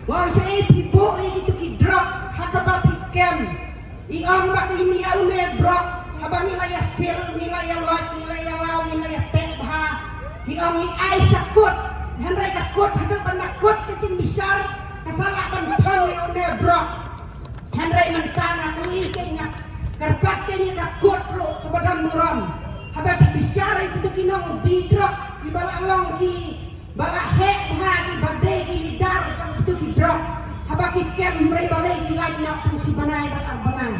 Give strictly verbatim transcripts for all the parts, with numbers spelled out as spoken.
Wow, shaei phi buh ïa kito ki drok ha kaba phi kem. I ong ba ka ïa une drok, haba ngi la ïa sil, ngi la ïa loit, ngi la ïa law, ngi la ïa teh bha. I ong ngi ai sha kut, hynrei ka kut haduh ban da kut ka jingbishar, ka sa lah ban thang ïa une drok. Hynrei mynta nga kylli kein, nga kyrpad kein ïa ka kut ruh kaba don burom. Haba phi bishar ïa kito ki nongdie drok kiba la long ki ba la heh bha, kiba dei ki leader jong kito ki drok, haba ki kem hynrei balei ki lait noh tang shi bnai bad ar bnai.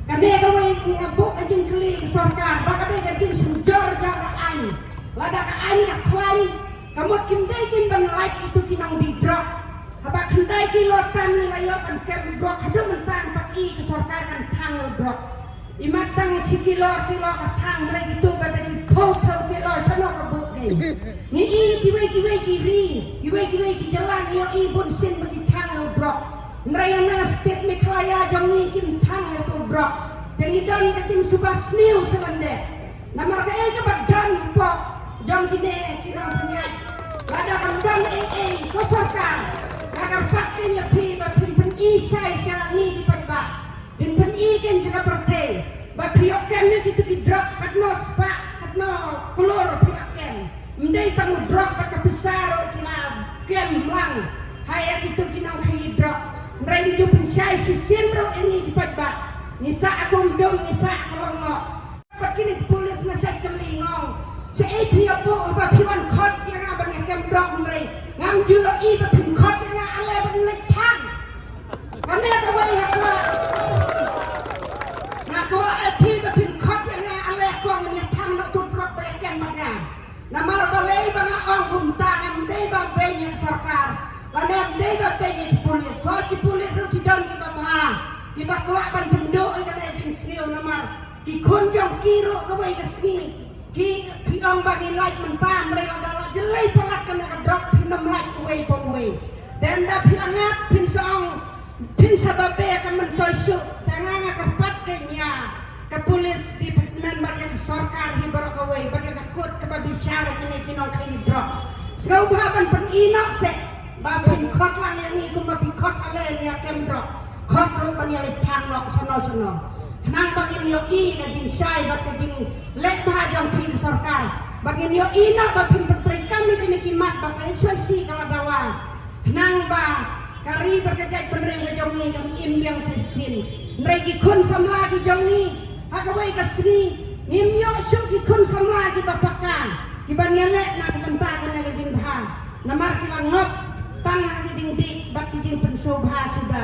Kane kawei nga buh ka jingkylli ka sorkar ba ka dei ka jingsynjor jong ka aiñ. Lada ka aiñ ka khlaiñ, ka mut kim dei kein ban lait kito ki nongdie drok. Haba khyndai kilo tam ngi la ïoh ban kem drok, haduh mynta ngam pat i ka sorkar kan thang ïa u drok. Imat tang shi kilo, kilo ka thang, hynrei kito ba da ki phew phew kilo shano ka buh kein. Ngi i kiwei kiwei ki ri, kiwei kiwei ki jylla ngi ïohi bunsien ba ki thang ïa u drok. Hynrei na state Meghalaya jong ngi kim thang ïa u drok. Te ngi don ka jingsuba sniew sha lyndet. Namar kaei kaba don hapoh jong kine ki nongpynïaid. Lada kam don ei ei, ko sorkar, nga kyrpad kein ïa phi ba phin pyni shai sha ngi ki paidbah. Phin pyni kein sha ka pyrthei ba phi ïoh kem ïa kito ki drok, katno spah, katno klur phi la kem. Ym dei tang u drok bad ka pisa ruh phi la kem lang ha ïa kito ki nongkhaïi drok. Hynrei ngin ju pynshai shisien ruh ïa ngi ki paidbah. Ngi sah kum dum, ngi sah ka long noh. Bad kine ki pulit na shait kylli, nga ong, shaei phi ïa buh, ba phi wan khot ïa nga ban ïa kem drok, hynrei ngam ju ïohi ba phin khot ïa nga ale ban leit thang. Kane kawei nga kwah, nga kwah ïa phi ba phin khot ïa nga ale, kong, ngan ïa thang noh uto u drok ba ïa kem bad nga. Namar balei ba nga ong kumta? Ngam dei ba beiñ ïa ka sorkar, lane ngam dei ba beiñ ïa ki pulit. Hooid, ki pulit ruh ki don kiba bha, kiba kwah ban pynduh ïa kane ka jingsniew, namar ki khun jong ki ruh kawei ka sngi ki, phi ong ba ngi lait mynta, hynrei lada la jlei palat kane ka drok phin ym lait uwei pa uwei. Te ynda phi la ngat phin sa ong phin sa babe ka myntoi shuh. Te nga, nga kyrpad kein ïa ka police department bad ïa ka sorkar hi baroh kawei, bad ïa ka kut kaba bishar ïa kine ki nongkhaïi drok. Sngewbha ban pyni noh seh ba phin khot lang ïa ngi kumba phi khot ale ïa kem drok. Khot ruh ban ïa leit thang noh shano shano, khnang ba ngin ïohi ka jingshai bad ka jingleh bha jong phi ka sorkar, bad ngin ïohi noh ba phin pyntreikam ïa kine ki mat ba ka H Y C ka la dawa, khnang ba ka ri bad ka jaitbynriew ka jong ngi kan im biang sa shisien. Hynrei ki khun samla ki jong ngi, ha kawei ka sngi ngim ïoh shuh ki khun samla kiba paka, kiban ïaleh na ka bynta kane ka jingbha, namar ki la ngop tang ha ki jingdih bad ki jingpynsngewbha suda.